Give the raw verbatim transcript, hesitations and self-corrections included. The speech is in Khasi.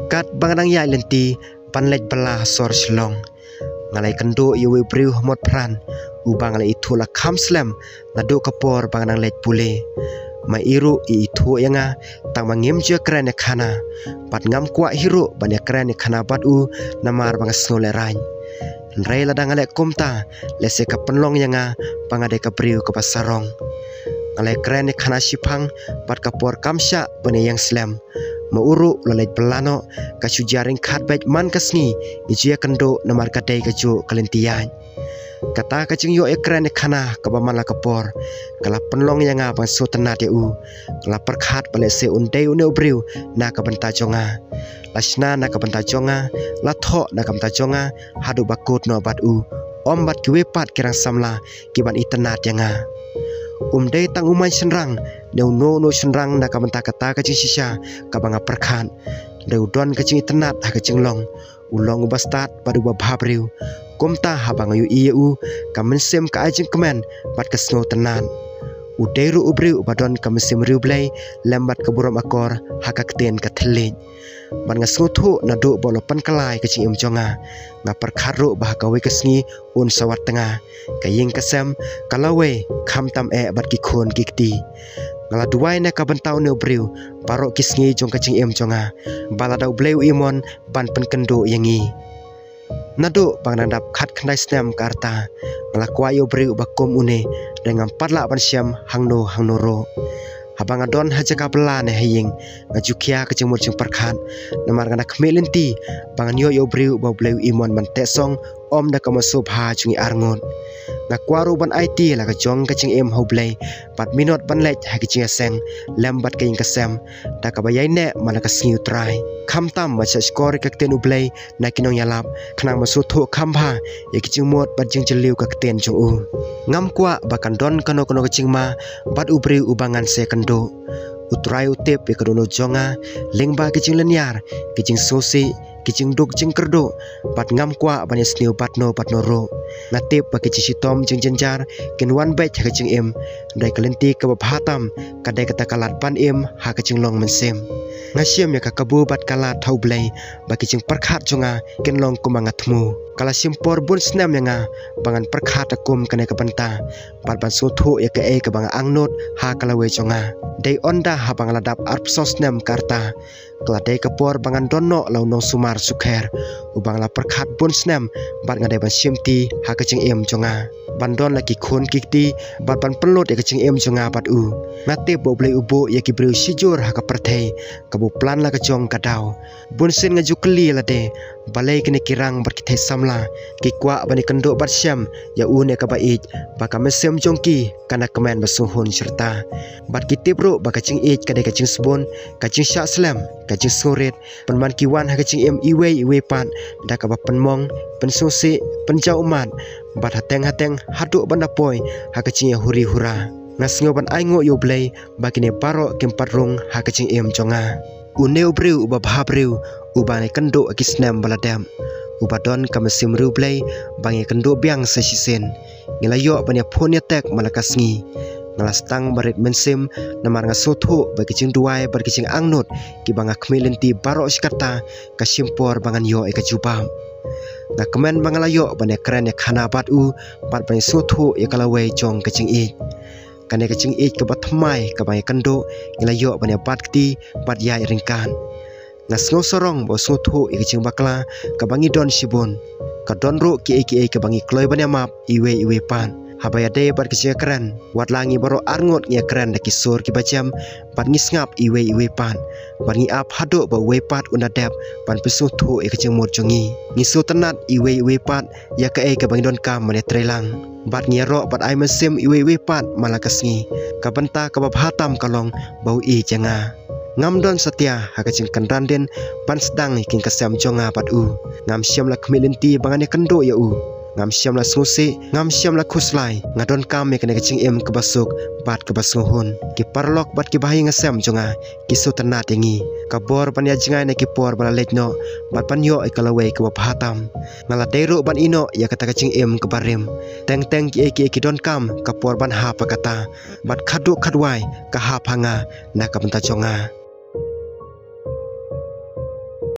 Katba nga dang ïaid lynti ban leit bylla ha sor Shillong, nga la ïakynduh ïa uwei u briew ha Motphran, uba nga la ithuh la kham slem naduh ka por ba nga dang leit pule. Ma i ruh i ithuh ïa nga, tang ma ngim ju ïakren ïakhana, bad ngam kwah hi ruh ban ïakren ïakhana bad u namar ba nga sngew lehraiñ. Hynrei lada nga leh kumta, lehse ka pynlong ïa nga ba nga dei ka briew kaba sarong. Nga la ïakren ïakhana shiphang, bad ka por kam shah ban ïeng slem. Ma u ruh u la leit bylla noh, ka shu jia ryngkat beit man ka sngi ngi ju ïakynduh namar ka dei kajuh ka lynti ïaid. Kata ka jingïoh ïakren ïakhana kaba man la ka por ka la pynlong ïa nga ban sngewtynnat ïa u. Nga la pyrkhat ba lehse un dei une u briew na ka bynta jong nga. La shna na ka bynta jong nga, la thoh na ka bynta jong nga, haduh ba kut noh bad u. Ym bad kiwei pat ki rang samla kiban itynnat ïa nga. Um dei tang u main shynrang ne uno uno u shynrang na ka bynta kata ka jingshisha kaba nga pyrkhat. Dei u don ka jingitynnat ha ka jinglong. U long uba stad bad uba bhabriew. Kumta haba nga ïohi ïa u, ka mynsiem ka ai jingkmen bad ka sngewtynnat. U dei ruh u briew uba don ka mynsiem riewblei lem bad ka burom akor ha ka ktien ka thylliej. Bad nga sngewthuh naduh ba u la pynkylla ïa ka jingim jong nga. Nga pyrkhat ruh ba ha kawei ka sngi un sa wad tnga. Ka ïing ka sem ka lawei, khamtam eh bad ki khun ki kti. Nga la duwai na ka bynta une u briew baroh ki sngi jong ka jingim jong nga, ba lada U Blei u immon ban pynkynduh ïa ngi. Naduh ba nga dang dap khatkhyndai snem ka rta, nga la kwah ïa u briew uba kum une, hynrei ngam pat lah ban shem hangno hangno ruh. Haba nga don ha jaka bylla ne ha ïing, nga ju khia ka jingmut jingpyrkhat, namar nga da khmih lynti ba ngan ïoh ïa u briew uba U Blei u immon ban teh song, ym da ka mynsiem bha jong ngi arngut. Nga kwah ruh ban aiti la ka jong ka jingim ha U Blei, bad minot ban leit ha ka jingïaseng lem bad ka ïing ka sem, da kaba ïaineh man la ka sngi U Trai. Khamtam ban shahshkor ïa ka ktien U Blei na ki nongïalap, khnang ban sngewthuh kham bha ïa ki jingmut bad jingjylliew ka ktien jong u. Ngam kwah ba kan don kano kano ka jingma bad u briew uba ngan sa ïakynduh. U Trai u tip ïa ka dohnud jong nga lyngba ki jinglynñiar, ki jingsngewsih, ki jingduk jingkyrduh, bad ngam kwah ban ïasniew bad no bad no ruh. Nga tip ba ki jingshitom jingjynjar kin wan beit ha ka jingim, hynrei ka lynti kaba bha tam ka dei kata ka lad ban im ha ka jinglong mynsiem. Nga shim ïa ka kabu bad ka lad ha U Blei ba ki jingpyrkhat jong nga kin long kumba nga thmu. Ka la shim por bun snem ïa nga ba ngan pyrkhat kum kane ka bynta, bad ban sngewthuh ïa kaei kaba nga angnud ha ka lawei jong nga. Dei ynda haba nga la dap arphew saw snem ka rta, ka la dei ka por ba ngan don noh la u nongsumar sukher, uba nga la pyrkhat bun snem bad nga dei ban shimti ha ka jingim jong nga, ban don la ki khun ki kti, bad ban pynlut ïa ka jingim jong nga bad u. Nga tip ba U Blei u buh ïa ki briew shijur ha ka pyrthei, kaba u plan la ka jong ka daw. Bun sien nga ju kylli ïa lade, balei kine ki rang bad ki thei samla ki kwah ban ïakynduh bad shem ïa une kaba ïeit, ba ka mynsiem jong ki kan da kmen ba sngewhun shirta. Bad ki tip ruh ba ka jingïeit ka dei ka jingsbun, ka jingshah slem, ka jingsngewrit, pynban ki wan ha ka jingim iwei iwei pat da kaba pynmong, pynsngewsih, pynjaw ummat, bad hateng hateng haduh ban da poi ha ka jingïahuri hura. Nga sngew ban ainguh ïa U Blei ba kine baroh kim pat rung ha ka jingim jong nga. Une u briew uba bhabriew, uba ngi ïakynduh ha ki snem ba la dep, uba don ka mynsiem riewblei ba ngi ïakynduh biang sa shisien. Ngi la ïoh ban ïaphone ïatek man la ka sngi. Nga la sdang ban rit mynsiem, namar nga sngewthuh ba ki jingduwai bad ki jingangnud kiba nga khmih lynti baroh shi katta, ka shim por ba ngan ïoh ïa ka jubab. Nga kmen ba nga la ïoh ban ïakren ïakhana bad u, bad ban ïasngewthuh ïa ka lawei jong ka jingïeit. Kane ka jingïeit kaba thymmai kaba ngi ïakynduh, ngi la ïoh ban ïabat kti bad ïaid ryngkat. Nga sngew sarong ba u sngewthuh ïa ka jingbakla kaba ngi don shibun. Ka don ruh kiei kiei kaba ngi kloi ban ïamap iwei iwei pat. Haba ïadei bad ka jingïakren, wat la ngi baroh arngut ngi ïakren da ki sur kiba jem, bad ngi sngap iwei iwei pat. Bad ngi ap haduh ba uwei pat un da dep ban pynsngewthuh ïa ka jingmut jong ngi. Ngi sngewtynnat iwei iwei pat ïa kaei kaba ngi donkam ban ïatreilang. Bad ngi ïaroh bad ai mynsiem iwei iwei pat man la ka sngi. Ka bynta kaba bha tam ka long ba u ïeit ïa nga. Ngam don satia ha ka jingkynran dien ban sdang ïa ka ïing ka sem jong nga bad u. Ngam shym la khmih lynti ba ngan ïakynduh ïa u. Ngam shym la sngewsih, ngam shym la khuslai. Nga donkam ïa kane ka jingim kaba suk bad kaba sngewhun. Ki paralok bad ki bahaïing hasem jong nga ki sngewtynnat ïa ngi. Ka bor ban ïajngai na ki por ba la leit noh, bad ban ïoh ïa ka lawei kaba bha tam. Nga la dei ruh ban ïehnoh ïa kata ka jingim kaba rim. Teng teng kiei kiei ki donkam ka por ban hap ha kata, bad khatduh khatwai ka hap ha nga na ka bynta jong nga.